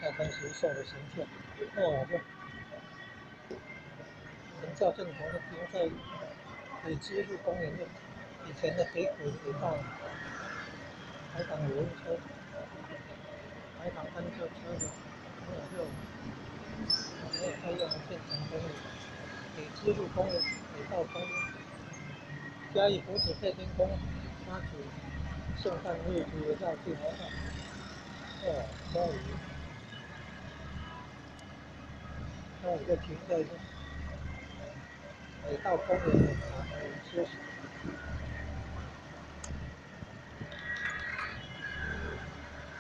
车公司煞欲申请。哦，这神轿正常的停在北支路公园的以前的北轨铁道，台糖游览车、台糖翻车车的，没有用，没有在用的建成公园，北支路公园铁道公园，嘉义府子配天宫妈祖圣诞日主的绕境活动，哦，终于，终于就停在这。铁道公园的休息。